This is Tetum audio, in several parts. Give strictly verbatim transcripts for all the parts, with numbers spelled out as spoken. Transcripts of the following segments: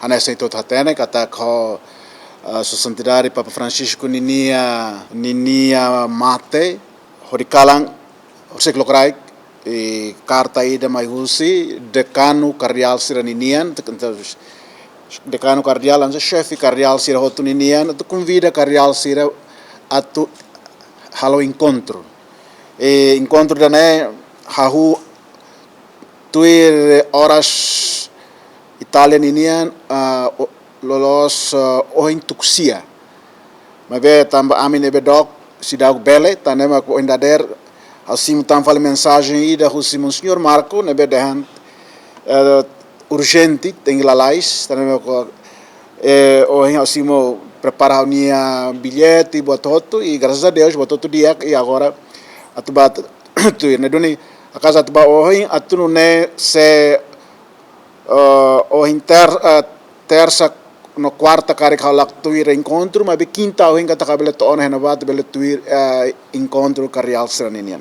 hanesan ita hotu hatene katak ho, ah, Sua Santidade Papa Francisco ninia, ninia mate, hori kalan, hori se klokraik, e karta ida mai husi dekanu kardeál sira ninian, te-, te-, dekanu kardeál, anse xefe kardeál sira hotu ninian, atu konvida kardeál sira atu halo enkontru. E enkontru ida-ne'e hahú tuir oras Itália ninian, ah, o-, loloos, ah, ohin tuku sia. Maibé tanba ami ne'ebé dook seidauk bele, tan ne'e mak ohin dadeer ha'u simu tan fali mensajen ida husi Monseñór Marco ne'ebé dehan, eh, urjente, tenke lalais, tan ne'e mak, eh, ohin ha'u simu prepara ha'u-nia billete buat hotu, i graças a Deus buat hotu di'ak, i agora atu bá tuir. Ne'e duni, akas atu bá ohin, atu nune'e se, eh, ohin ter-, eh, tersa no kuarta karik ha'u la tuir enkontru, maibé kinta ohin katak ha'u bele to'o ona heno bá atu bele tuir, eh, enkontru kardeál sira ninian.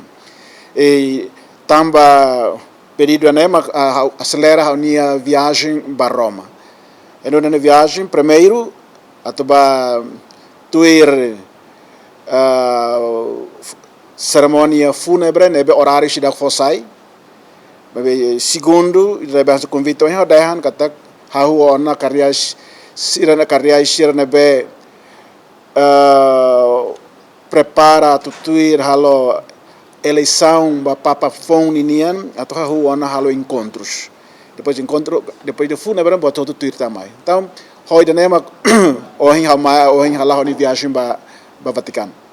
I tanba pedidu ne'e mak, ah, ha'u aselera ha'u-nia viajen ba Roma. Entaun ha'u-nia viajen primeiru atu bá tuir, ah, f-, serimónia fúnebre ne'ebé oráriu seidauk fó sai. Maibé segundu, ne'ebé hanesan konvite ohin ha'u dehan katak hahú ona kardeál sira-ne'e, kardeál sira ne'ebé, ah, prepara atu tuir halo eleisaun ba Papa foun ninian, atu hahú ona halo enkontrus. Depois enkontru, depois de fúnebre, buat hotu tuir tan mai. Entaun, ho ida-ne'e mak ohin ha'u mai, ohin hala'o ha'u-nia viajen ba, ba Vatikanu.